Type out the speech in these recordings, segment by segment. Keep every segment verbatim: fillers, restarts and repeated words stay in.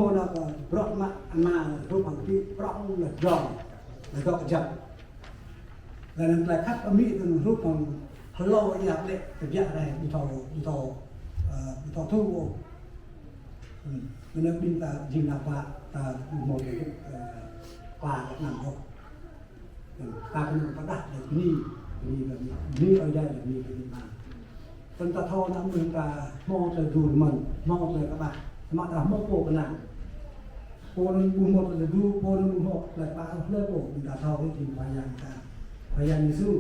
Anŭn kơ bruă mă ama hrup hăng ƀing prŏng lĕ dŏ, lĕ dŏ kơjăp. Laih anŭn tơlơi khăp amĭ tui anŭn hrup hăng hlâo ia lĕ tơbiă rai ƀu thâo, ƀu thâo, ơ, ƀu thâo thu ôh. Hm, anŭn ƀing ta jing ană bă ta ƀu hmâo tơlơi, ơ, pla kơ anăn ôh. Ta kơnơ̆ng pơdah lĕ bơni, bơni kơ bơni, bơni Ơi Adai lĕ bơni kơ bơni mơ̆n. Tơdah ta thâo ană mơnuih ta hmâo tơlơi djru mơ̆n, hmâo tơlơi kơƀah, samơ̆ ta hmâo pô kơnang. Pô anŭn ƀu hmâo tơlơi djru, pô anŭn ƀu hmâo tơlơi kơƀah, hlơi pô, ƀing ta thâo kơ jing Khua Yang ta, Khua Yang Yêsu.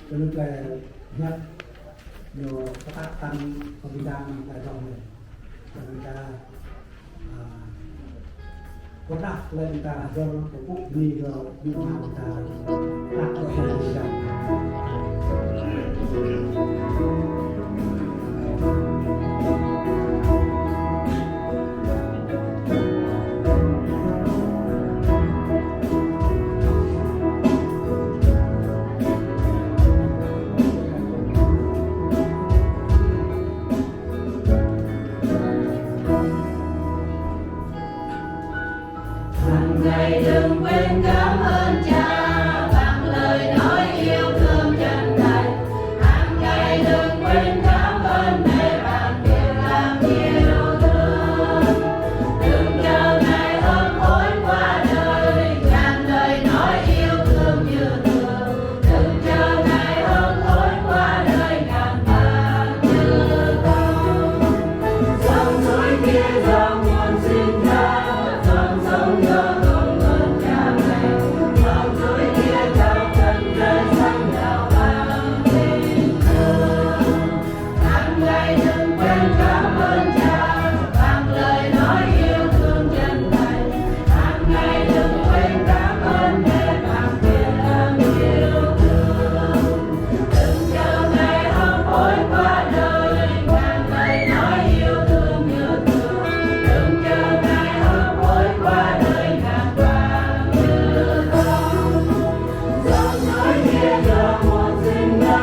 Kơnơ̆ng tơlơi hiăp ñu pơtă tăng kơ ƀing ta amăng tơlơi dŏ anai. Kơ ƀing ta Ơ, pơdah lĕ ƀing ta dŏ pơpŭ bơni kơ ƀing ta, ta pơdah kơ ƀing ta. Hăng đơi đừng quên cảm ơn Cha bằng lời nói yêu thương chân thành. Hăng đơi đừng quên cảm ơn Mẹ bằng việc làm yêu thương. Đừng chờ ngày hôm ối qua đời, ngàn lời nói yêu thương như thường. Đừng chờ ngày hôm ối qua đời, ngàn vang như không. Sống suối kia do nguồn sinh ra, dòng sông do công ơn Cha mẹ. Dòng suối kia cao tận trời xanh đảo vang tình thương. Hăng đơi đừng quên cảm ơn Cha bằng lời nói yêu thương chân thành. Hăng đơi đừng quên cảm ơn Mẹ bằng việc làm yêu thương. Đừng chờ ngày hôm ối qua đời, ngàn lời nói yêu thương như thường. Đừng chờ ngày hôm ối qua đời, ngàn vang như không. Dòng suối kia do nguồn sinh ra,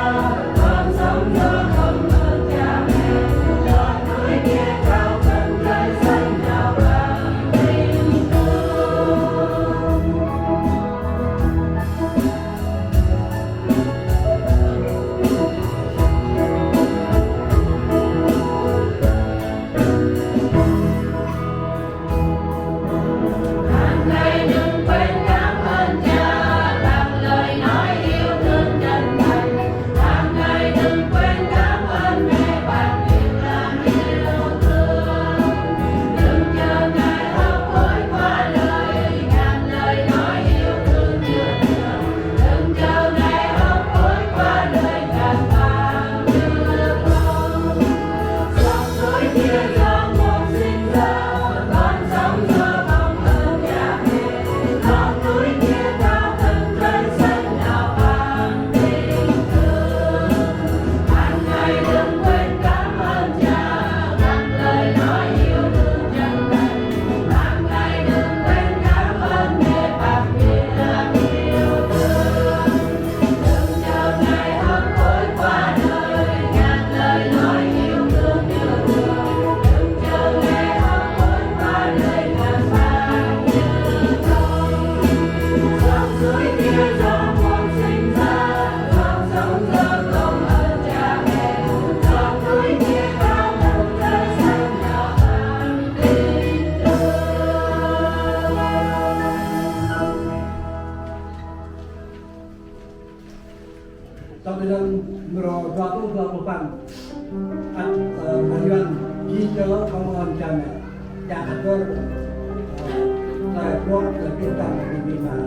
con sông do công ơn Cha mẹ. Dòng suối kia cao tận trời xanh đảo vang tình thương. Hăng đơi đừng quên cảm ơn Cha bằng lời nói yêu thương chân thành. Hăng đơi đừng quên cảm ơn Mẹ bằng việc làm yêu thương. Đừng chờ ngày hôm ối qua đời, ngàn lời nói yêu thương như thường. Đừng chờ ngày hôm ối qua đời, ngàn vang như không. Dòng suối kia do nguồn sinh ra, con sông do công ơn Cha mẹ. Dòng suối kia cao tận trời xanh đảo vang tình thương. Hăng đơi đừng quên cảm ơn Cha bằng lời nói yêu thương chân thành. Hăng đơi đừng quên cảm ơn Mẹ bằng việc làm yêu thương. Đừng chờ ngày hôm ối qua đời, ngàn lời nói yêu thương như thường. Đừng chờ ngày hôm ối qua đời, ngàn vang như không. Dòng suối kia do nguồn sinh ra, dòng sông do công ơn Cha mẹ. Dòng suối kia cao tận trời xanh đảo vang tình thương. Tơlơi mrô dua pluh dua pluh păn. Ăt, ơ, Yuan ghi nhớ công ơn Cha mẹ. Yang atur, ơ, tơlơi bruă, tơlơi pơtăng, tơlơi pơtăng.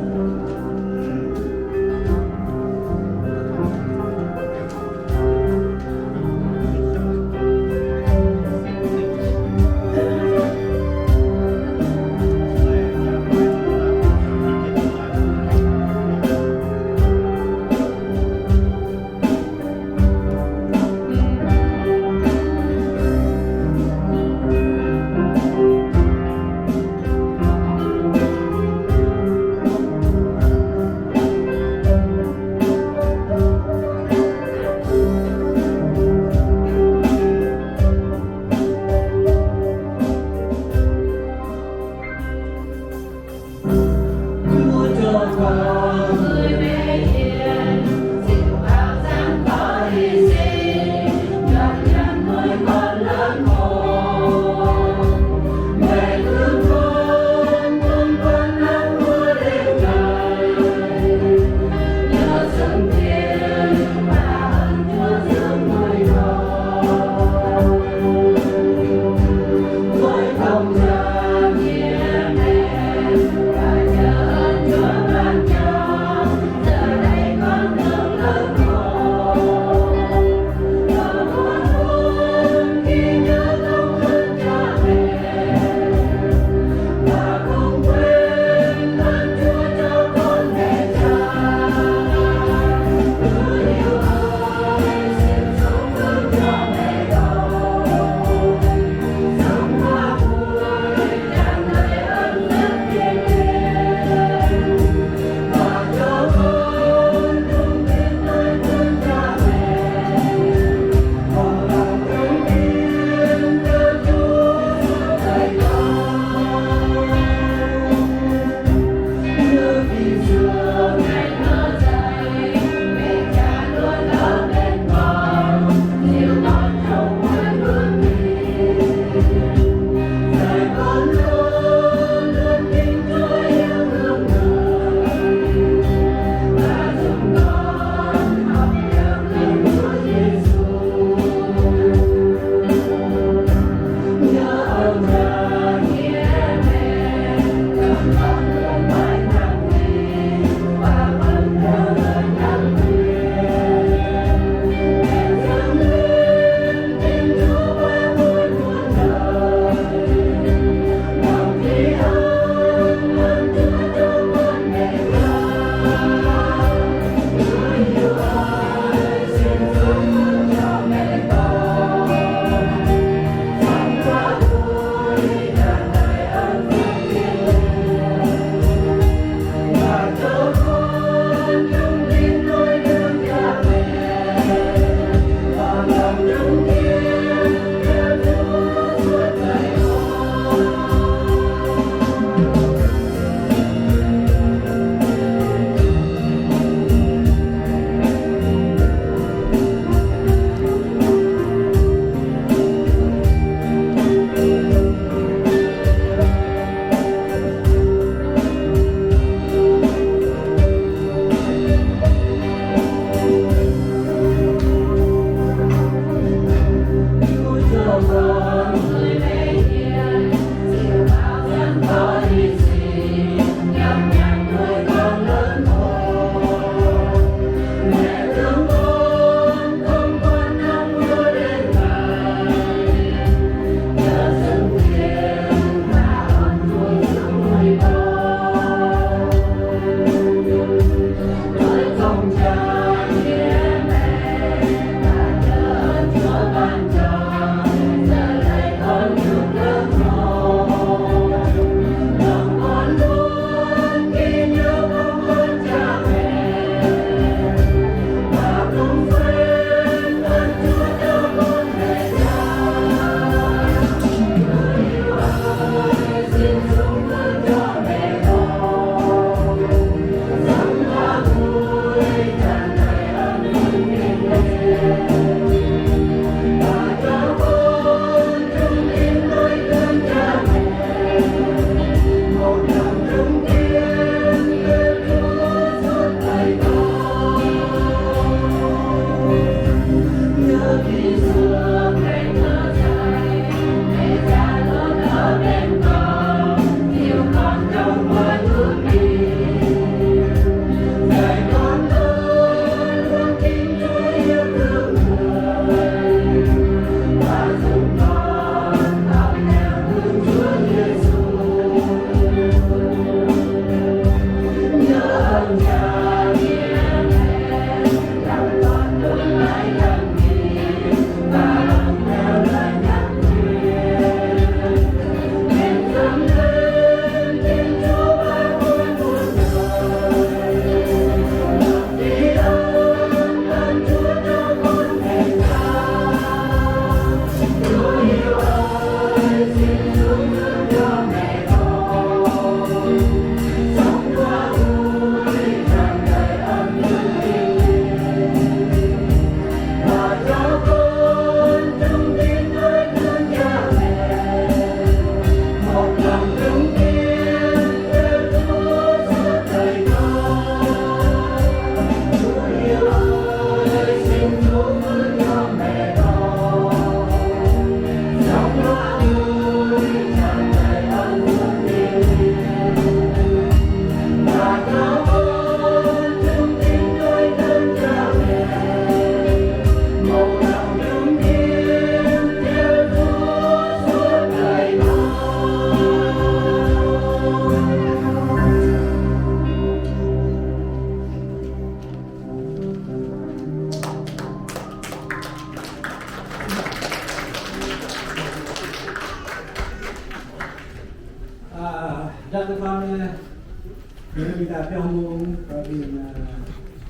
Ơ, dăp tơpă anai, ơ, ƀing ta pioh mơ̆ng, ơ, ƀing, ơ,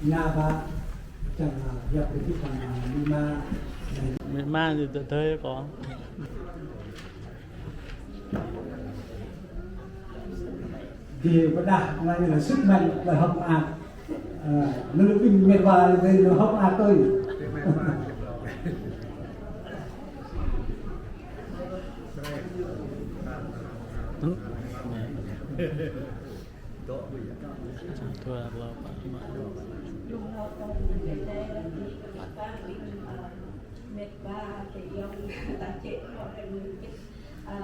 ană bă, čang, ơ, yap kơ čih čang, ơ, mĭ ma. Mĭ ma ñu tơdơi kơ. Djơ̆ pơdah, anai ñu là sức mạnh, là hơ̆k mơak. Ơ, ñu là ƀing mĕt wa, ñu hơ̆k mơak tui. Ơ,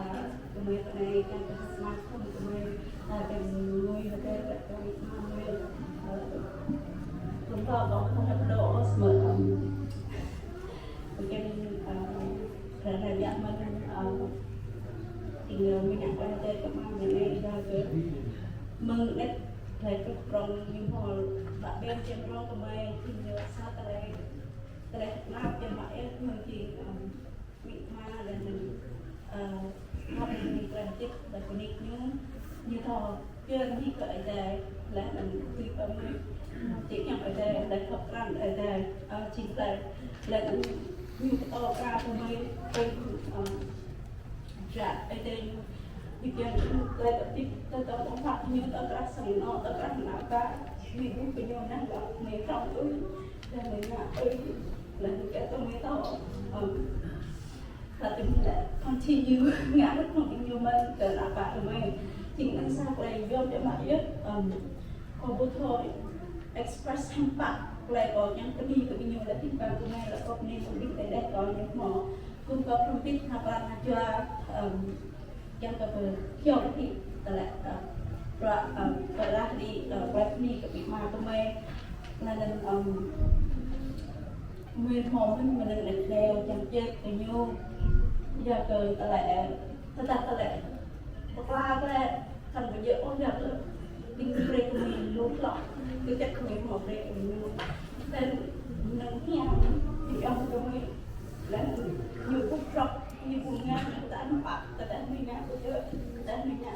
gơmơi pơ anai kiăng kơ hơ̆k mơak, gơmơi, ơ, kiăng ngui hơdai kơ tơlơi mơak gơmơi, ơ, gơmơi pơkŏn hơ̆k lŏ ôh, samơ̆, ơ, mơ̆ng kiăng, ơ, ră anai biă mơ̆n, ơ, ƀing, ơ, mơnuih ngă tơlơi hơdai kơ mơnuih anai, yua kơ mơ̆ng anet tơlơi kơ prŏng ñu hmâo, bă ƀing kiăng prŏng gơmơi, ƀing ñu sa tơlơi, tơlơi hơ̆k mơak, kiăng mă ih mơ̆ng kiăng, ơ, Mĭ ma laih anŭn, ơ, ngă mơ̆ng tơlơi hơdip, tơlơi pơnik ñu, ñu thâo, pioh ñu kơ Ơi Adai, laih anŭn tui pơmĭn, tui ñăm Ơi Adai, laih khăp krăn Ơi Adai, ơ, jing tơlơi, laih anŭn ñu pơtô kơ gơmơi, ơ, ơ, jă Ơi Adai ñu, ñu kiăng tơlơi hơdip, tơlơi tơlơi pơphat ñu, tơlơi krah sang anŏ, tơlơi krah ană bă, ñu ƀuh kơ ñu năng lăp, mơi krong ư, laih mơi ngă ư, laih anŭn kơ tơlơi mơi thâo, ơ, Laih anŭn lĕ continue ngă hơ̆k mơak ƀing ñu mơ̆n kơ ană bă gơmơi. Jing anŭn sa tơlơi yom biă mă yơh, ơ, kâo ƀu thâo express hiư̆m pă tơlơi kâo kiăng bơni kơ ƀing ñu lĕ hiư̆m pă gơmơi lĕ kâo bơni kơ ƀing tơdeh kâo ñu hmâo gum kâo hrŏm hơbĭt hơpran hơjua, ơ, kiăng kơ pơhiăp hĭ tơlơi, ơ, bruă, ơ, tơlơi hĭ, ơ, tơlơi bơni kơ ƀing ama gơmơi. Laih anŭn, ơ, Mơi hmâo mơ̆n mơnơ̆ng lĕ đeo čang ček kơ ñu. Yua kơ tơlơi, tơdah tơlơi pơkla tơlơi kăn ƀu djơ̆ ôh yua kơ ƀing brơi kơ mơi lu hloh. Kơ ček kơ mơi hmâo brơi kơ ñu. Laih mơnơ̆ng hiam, ñu yom kơ mơi. Laih ñu ƀuh trŏk, ñu ƀuh ngă, tơdah ñu pă, tơdah ñu ngă, ƀu djơ̆, tơdah ñu ngă.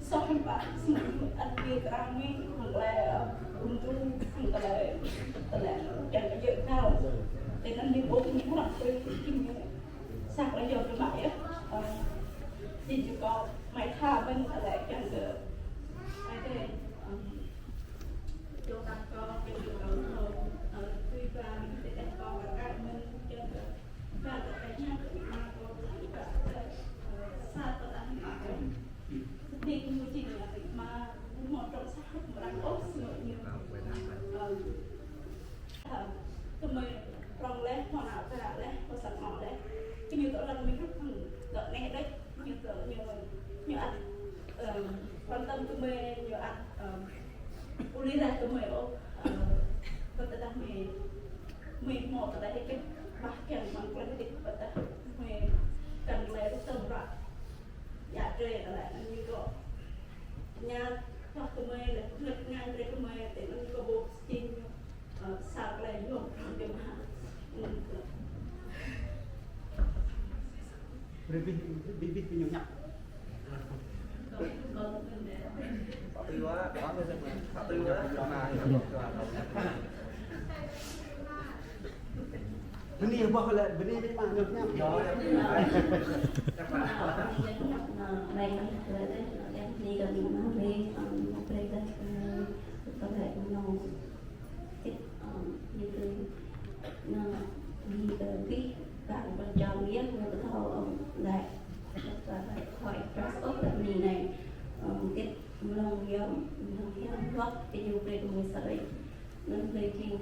Soh hiư̆m pă, samơ̆ ăt biă kơ arăng mơi, hăng tơlơi, ơ, ung tŭ, hăng tơlơi, tơlơi, kiăng kơ djơ̆ kâo. Tơdah anŭn ñu ƀuh ñu hrăp tui, ñu sa tơlơi yom biă mă yơh. Ơ, jing yua kơ mơi tha mơ̆n tơlơi kiăng kơ, ai tê, ơ, djơ̆ kâo, kiăng kơ kâo, ơ, tui kơ, tơdah kâo, kâo mơ̆n, kiăng kơ Gơmơi prŏng laih, hmâo ană bă laih, hmâo sang anŏ laih. Gơmơi tơlơi mơi hrŏm hăng gơmơi đôč, gơmơi tơlơi ñu, ñu ăt, ơ, quan tâm gơmơi, ñu ăt, ơ, ƀu lĕ laih gơmơi ôh, ơ, ƀơi tơdah mơi Mơi hmâo tơlơi hơdip, bah kiăng mơ̆ng tơlơi hơdip ƀơi tơlơi mơi kăn tơlơi rơtơ̆ng ră. Yua drơi tơlơi anŭn ñu kơ. Ñu pioh kơ mơi lĕ, ngă ngă drơi kơ mơi, tơlơi anŭn ñu kơ ƀu jing, ơ, sa tơlơi yom, yom ha. Anŭn kơ. Bih, bih, bih, bih, bih ñu ñăp. Bơni boh lĕ, bơni ƀing mă ñăp ñăp. Bơni kơ ƀing mă, bơni kơ ƀing mă. Tip, ơ, ñu tui, ñu, ñu tui, kơ ƀing čang yơh, ñu thâo, ơ, lĕ, kơ, kơ, kơ express ôh, kơ anai anai. Ơ, tip, mlông yơh, mlông yơh, wăk, kơ ñu brơi kơ mơi sơrơi. Anŭn brơi jing,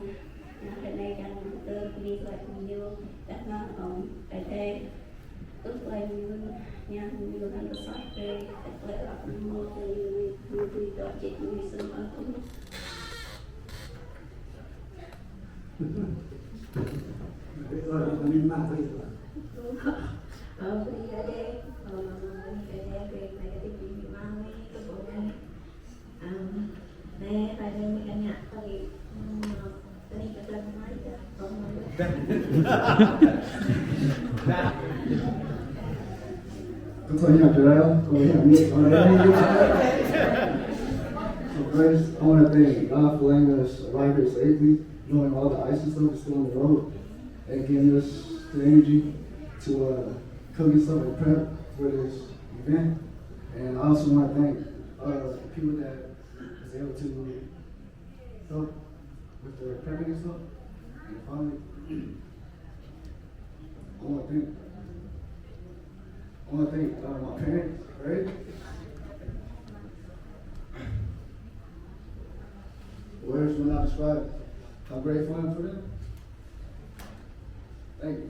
anai anai kiăng tơlơi bơni kơ ñu, dah anŭn, ơ, ai tê. Ơ, tơlơi mơnuih ñu, ñu kăn pơsat kơ, tơlơi arăng mơ̆ kơ ñu, ñu tui dŏ jĕ ñu sum ăt. Ơ, bơni kơ Ơi Adai, ơ, bơni kơ Ơi Adai, bơni kơ Ơi Adai, bơni kơ Ơi Adai, bơni kơ Ơi Adai. So, yeah, Joel, so, yeah, me, so, yeah, me, yeah. So first, I wanna thank God for letting us arrive here safely, knowing all the ice and stuff is still on the road, and giving us the energy to, uh, cook and stuff and prep for this event. And I also wanna thank, uh, the people that was able to help with the prepping and stuff. And finally, I wanna thank, I wanna thank, uh, my parents, right? Words will not describe how grateful I am for them. Thank you.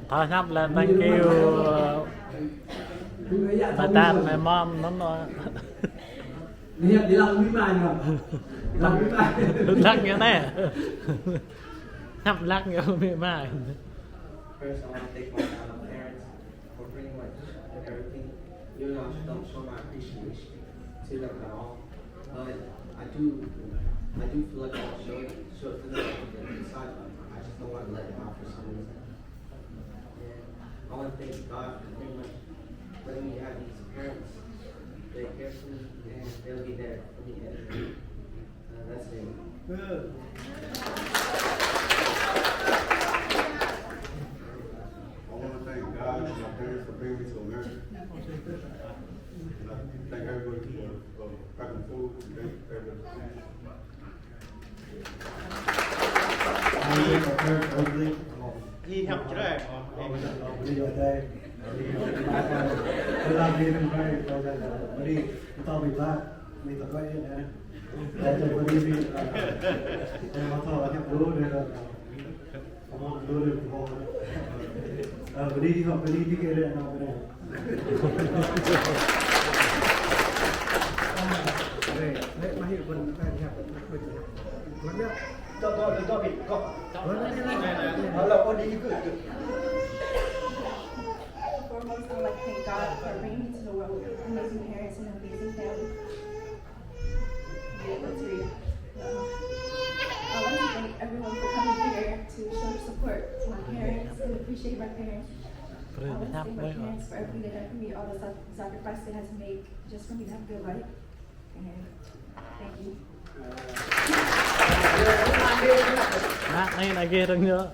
Thâo hiăp lĕ thank you, ơ, mơtam mơmŏm anŭn ôh. Hiăp lăng mĭ mai anŭn. Lăng mĭ mai. Lăng ñu anai. Hiăp lăng ñu mĭ mai. First, I wanna thank my, uh, parents for pretty much everything. You know, I just don't show my appreciation to them at all. But I do, I do feel like I should show, show it to them inside, but I just don't wanna let them out for some reason. And I wanna thank God for pretty much letting me have these parents. They care for me, and they'll be there for me every day. Uh, that's it. Good. I wanna thank God and my parents for bringing me to America. And I thank everybody for, uh, prepping food. Thank everybody. Foremost, I'd like to thank God for bringing me to the world with amazing parents and amazing family. Be able to, um, I want to thank everyone for coming here to show support to my parents and appreciate my parents. I want to thank my parents for everything they done for me, all the sac-, sacrifice they had to make just for me to have a good life. And thank you. Nă, anai nă geh răng yơh.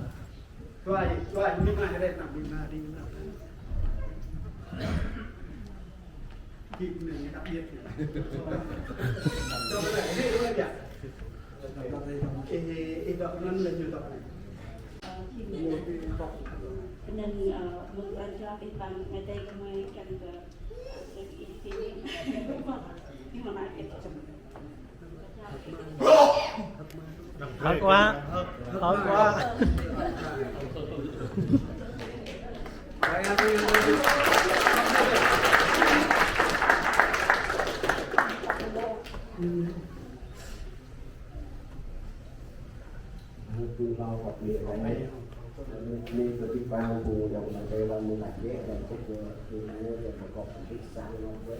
Anăn, ơ, mơ̆ng răng jua ih păng ngai dai kơ mơi kăn kơ, ơ, ih kơ ih. Ih mơ̆ng anai ih. Hơ̆k quá, hơ̆k quá. Hơ̆k ƀing ta kơ ƀing ta. Anai kơ ƀing ta ƀu yang mă tơi lăng mơ̆ng ta jĕ, lăng kơ ƀing ta jĕ, lăng kơ ƀing ta sang lăng kơ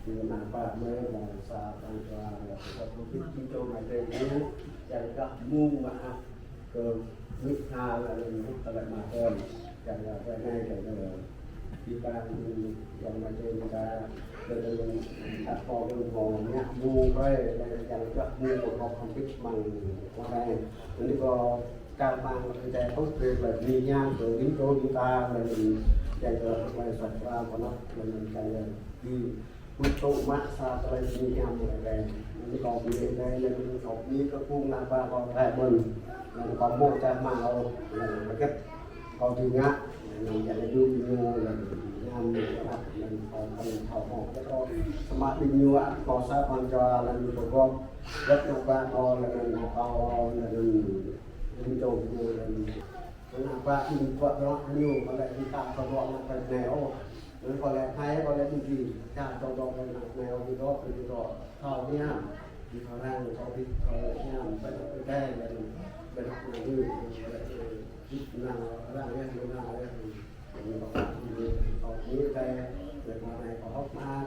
ƀing ta pă mơi, lăng sa tăng kơ lăng kơ ƀing ta ƀu jơ̆ mă tơi ƀu, yang kơ mơ̆ng mă kơ ƀing ta lăng kơ ƀing ta lăng mă tơi, yang kơ ƀing ta anai kơ ƀing ta ƀu yang mă tơi ƀing ta, lăng kơ ƀing ta kơ ƀing ta ngă mơ̆ng ƀơi, lăng yang kơ mơ̆ng kơ ƀing ta mă tơi. Anai kơ Kar hăng lĕ tơlơi tŭ brơi lĕ ñu ña kơ ƀing čô ƀing ta lĕ yang kơ tơlơi sat ra pơnăp lĕ yang kơ ƀing ƀu tŭ mă sa tơlơi ñu ña mơ̆ lĕ. Anai kâo ƀu lĕ lĕ lĕ kâo ƀu kơ phung ană bă kâo Thái mơ̆n. Lĕ kâo mơ̆ čah mă ôh, lĕ hơget kâo či ngă, lĕ yang kơ ƀing ñu lĕ ña mơ̆ lĕ kâo ƀu thâo ôh. Kơ kâo samơ̆ ƀing ñu kâo sa păng čua lĕ ñu pơgop. Wơ̆t ană bă kâo lĕ ană bă kâo lĕ ƀing čô ƀing ñu lĕ. Ană bă ƀing čô ƀing ñu, kơ lĕ ƀing ta kơ dŏ ană bă anai ôh. Anŭn kơ lĕ anai kơ lĕ ƀing ƀing ta kơ dŏ ană bă anai ôh, ƀing dŏ, ƀing dŏ. Thâo hiam, ƀing thâo răng, kơ ƀing thâo hiam, ƀing dŏ ƀing tai, ƀing dŏ ană ƀing, ƀing dŏ ană răng yơh, ƀing ană yơh. Ƀing dŏ ƀing dŏ ƀing tai, ƀing anai kơ hơ̆k mơak.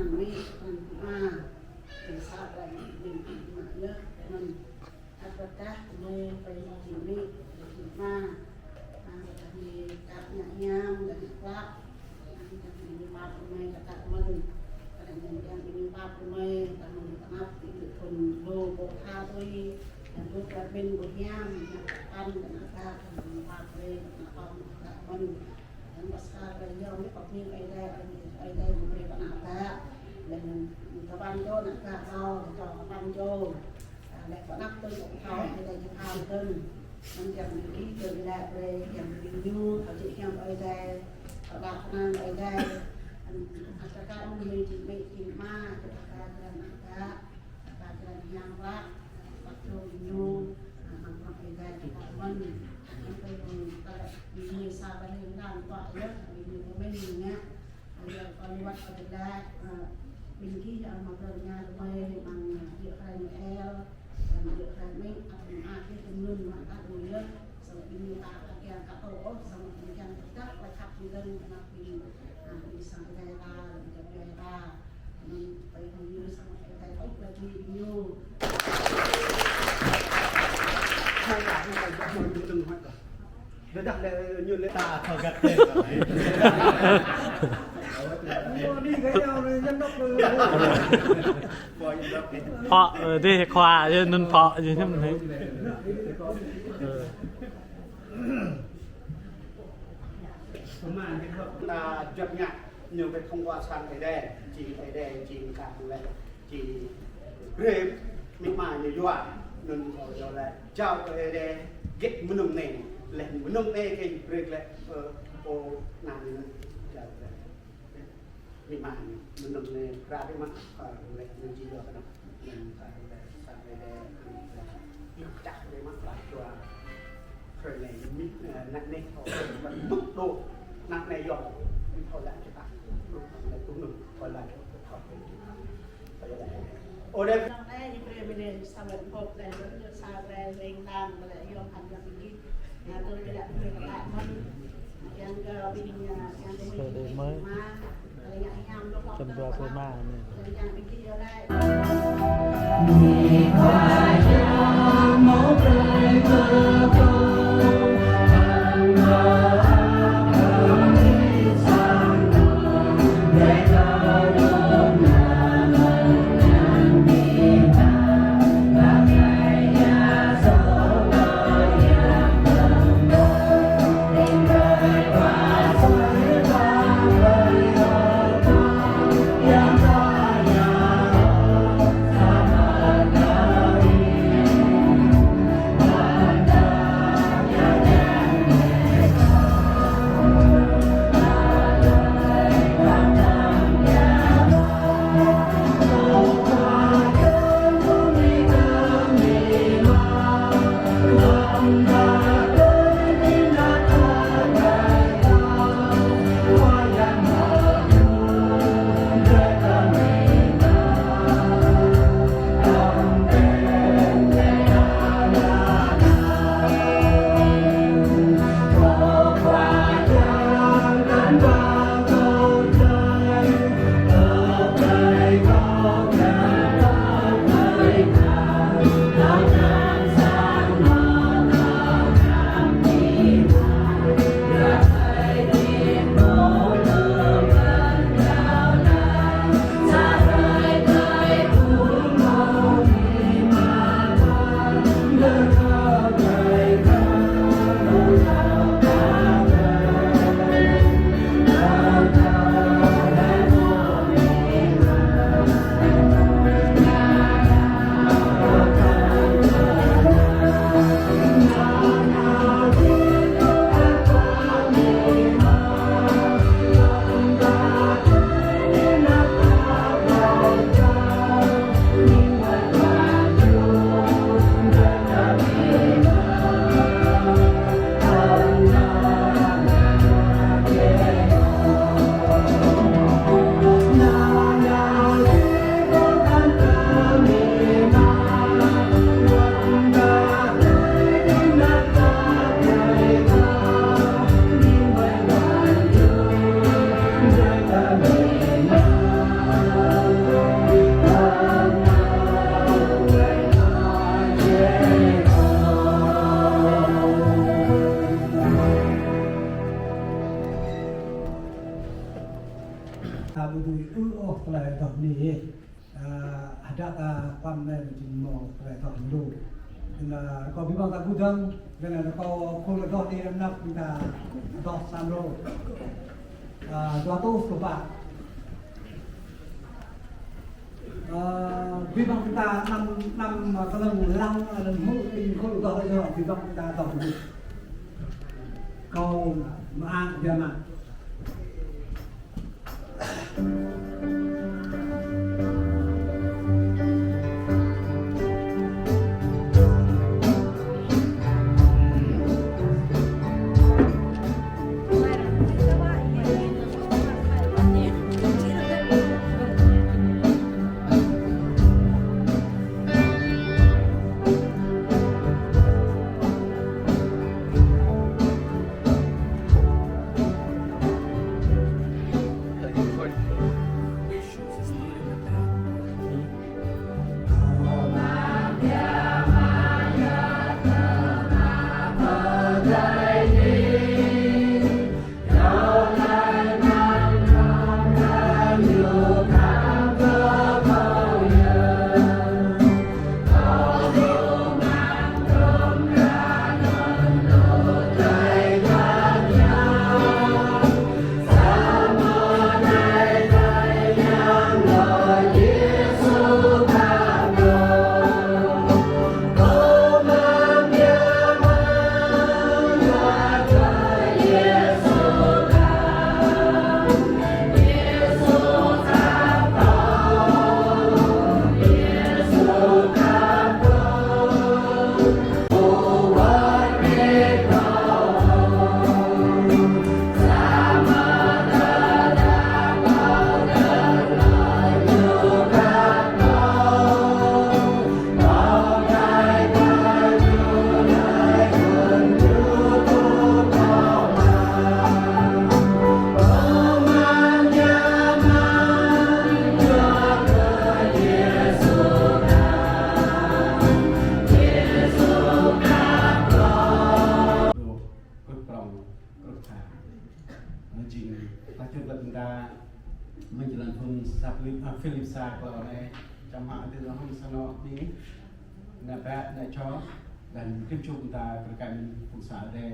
anăn amĭ, anăn amĭ ama. Tui sa ƀlai anăn amĭ ama yơh, anăn ăt pơdah tơmơi ƀơi anăn jing amĭ, jing ama. Anăn pơdah anăn kăp ngă hiam, kăp ngă klă. Anăn pơdah anăn ñu pap tơmơi kăp kăp mơ̆n. Pơdah anăn yang ñu pap tơmơi, kăp mơ̆n kơnăp, tĭ tui thun lu ƀô̆ tha tui. Yang lu kăp mĭn ƀu hiam, ngă kăp păn, kăp ngă klă, kăp ñu pap tơmơi, kăp ngă pap, kăp mơ̆n. Yang pơsăl kơ yơh, anai pơmĭn Ơi Adai, Ơi Adai ñu brơi kơ ană bă. Yang tơpăn čô ană bă kâo, čô tơpăn čô. A, lĕ kơ anăp tơl kơ thâo, Ơi Adai či thâo tơl. Anŭn yang ƀing gih tơl lĕ brơi, yang ƀing ñu, thâo jĕ hiam Ơi Adai, thâo đaŏ kơnang Ơi Adai. Anŭn, a, čơkă mơ̆ng ñu jing amĭ, jing ama, čơkă kơ ană bă. Kơ jơlan hiam klă, păt čô ñu, a, mơ̆ng prŏng Ơi Adai kơ kâo mơ̆n. Anŭn kơ ñu kơ lĕ ñu sa ƀlai lĕ lăng tuă yơh, ñu kơ mĭn ñu ngă. Yua kơ liwat kơ tơlơi, a, ƀing gih, a, mă brơi ñu tơmơi mơ̆ng, a, yua kơ ñu el, a, yua kơ mĭn, a, a, gih tơmlŭn mă kơ ñu yơh. Samơ̆ ƀing ñu ta, a, kiăng kơ tŏ ôh, samơ̆ ƀing kiăng kơ tơdah, kơ khăp ñu dơ̆ng, kơ anăp ƀing, a, ƀing sang Ơi Adai ta, ƀing jăp Ơi Adai ta. Phó, ơ, đi khóa, ơ, nun phó, ơ, hiam anai. Ơ. Ta jăp ngă, ñu ƀu thông qua sang Ơi Adai, jing Ơi Adai, jing kar lĕ, jing brơi, amĭ ama ñu yua, anŭn kâo yua lĕ, jao kơ Ơi Adai, git mơnơ̆ng anai, lĕ mơnơ̆ng anai kơ brơi lĕ, ơ, ơ, anăn ñu jao lĕ. Amĭ ama ñu, mơnơ̆ng anai, kra ƀiă mă, ơ, lĕ ñu či yua kơ anăp, anŭn kơ lĕ, sang Ơi Adai, anŭn lĕ, ñu čăk ƀiă mă, lă jua. Hrơi anai, amĭ, ơ, anăp anai, ơ, ƀơ̆ng mơ̆ng đôč, anăp anai yom, amĭ thâo lă čơkă, lŭk anăp anai tŭ nơ̆ng, thâo lă čơkă, thâo lă čơkă. Ơ, đe. Anăp anai, ñu brơi mơ̆n anai, sa lĕ phŏk anai, sa brơi leng lang, lĕ yom hăn yom ƀing gih. Anai tui lĕ brơi kơ lă mơ̆n. Yang kơ ƀing, yang kơ ƀing gih mă, lĕ yang hiam lŏk lŏk. Čăm dua pô mă anai. Ƀu dưi ư ôh tơlơi adoh bơni. Ơ, hơdră ta pơm anai jing mơ̆ng tơlơi adoh bơni. Anŭn, ơ, rơkâo abih bang ta gơdang, anŭn rơkâo khul adoh anai anăp ƀing ta adoh sa rô. Ơ, dua rơtuh pluh pă. Ơ, abih bang ƀing ta anăm, anăm, ơ, kơnơ̆ng lăng, lăng hmư̆ ƀing khul adoh anai, abih bang ƀing ta adoh bơni. Kâo mơak biă mă. Kruh prŏng, kruh tha. Anŭn jing ta čut wơ̆t ƀing ta mơ̆ng jơlan phŭn sa Philip, a, Philip sa klâo anai, čăm hă adơi dŏ hăng sa anŏ ƀing ană bă, ană čô, dan kơnčŭp ƀing ta kơ rơkơi mơ̆n phung sang adơi,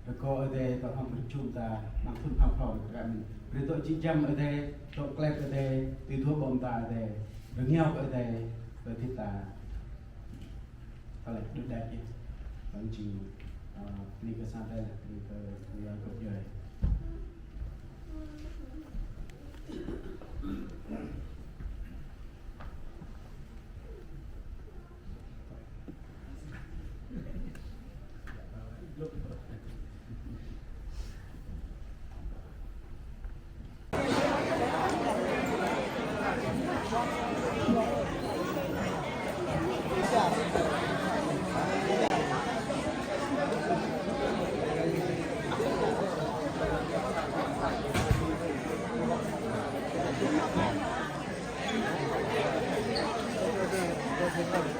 rơkâo adơi dŏ hăng kơnčŭp ƀing ta, mơ̆ng thŭn pha phrâo kơ rơkơi mơ̆n. Brơi dŏ jĕ jăm adơi, dŏ klep adơi, tui thâo ƀơ̆ng ta adơi, rơngiao adơi, brơi thĭt ta. Tơlơi đuaĭ đač yơh. Anŭn jing, ơ, bơni kơ sang adơi, bơni kơ, bơni kơ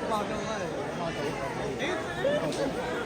Khua Yang.